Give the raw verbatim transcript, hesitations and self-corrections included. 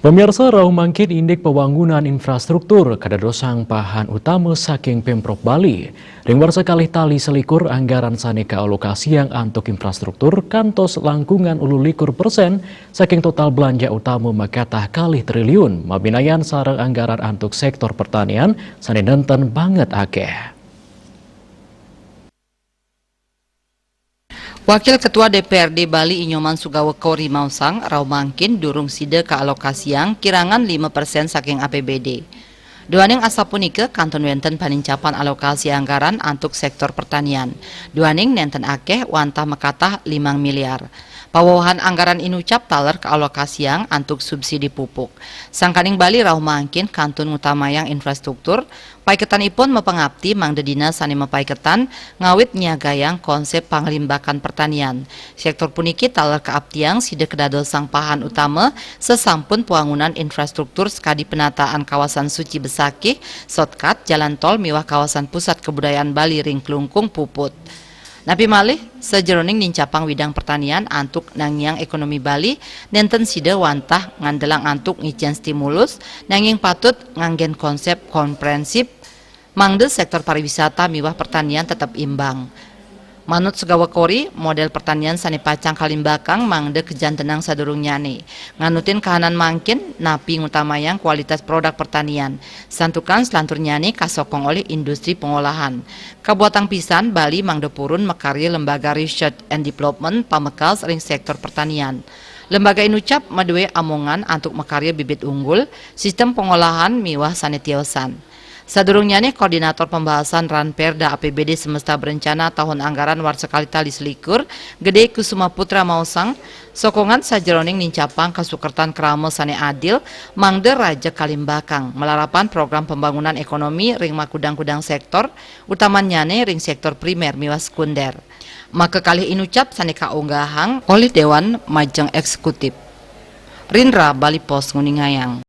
Pemirsa, rauh mangkin indik pembangunan infrastruktur kadadosang pahan utama saking Pemprov Bali. Ring warsa kalih tali selikur, anggaran sane kaalokasiang antuk infrastruktur kantos langkungan ulu likur persen saking total belanja utama makatah kalih triliun, mabinayan sareng anggaran antuk sektor pertanian sane nenten banget akeh. Wakil Ketua D P R D Bali Inyoman Sugawa Kori maosang, rauh mangkin durung sida kaalokasiang kirangan lima persen saking A P B D. Duaning asapunika kantun wenten panincapan alokasi anggaran antuk sektor pertanian. Duaning nenten akeh wantah makatah limang miliar. Pawewehan anggaran inucap taler kaalokasiang antuk subsidi pupuk. Sangkaning Bali rauh mangkin kantun ngutamayang infrastruktur, paiketanipun mapangapti mangda dinas sane mapaiketan ngawit nyiagayang konsep panglimbakan pertanian. Sektor puniki taler kaaptiang sida kadadosang pahan utama sasampun pwangunan infrastruktur sakadi penataan kawasan suci besakih, shortcut, jalan tol miwah kawasan pusat kebudayaan Bali ring Klungkung puput. Napi malih, sajeroning nincapang widang pertanian antuk nangiang ekonomi Bali, nenten sida wantah ngandelang antuk ngicen stimulus, nanging patut nganggen konsep komprehensif, mangda sektor pariwisata miwah pertanian tetep imbang. Manut Sugawa Kori, model pertanian sane pacang kalimbakang mangda kajantenang sadurungnyane. Nganutin kahanan mangkin, napi ngutamayang kualitas produk pertanian. Santukan selanturnyane kasokong olih industri pengolahan. Kabuatang pisan, Bali mangda purun makarya Lembaga Research and Development pamekas ring sektor pertanian. Lembaga inucap madue amongan antuk makarya bibit unggul, sistem pengolahan miwah sane tiosan. Sadurungnyane, Koordinator Pembahasan Ranperda A P B D Semesta Berencana tahun anggaran warsa kalih tali selikur, Gede Kusuma Putra maosang, sokongan sajeroning nincapang kasukertan krama sane adil, mangda raja kalimbakang, malarapan program pembangunan ekonomi ring makudang-kudang sektor, utamannyane ring sektor primer miwah sekunder. Maka kalih inucap sane kaunggahang olih Dewan Majeng Eksekutif. Rindra Bali Post nguningayang.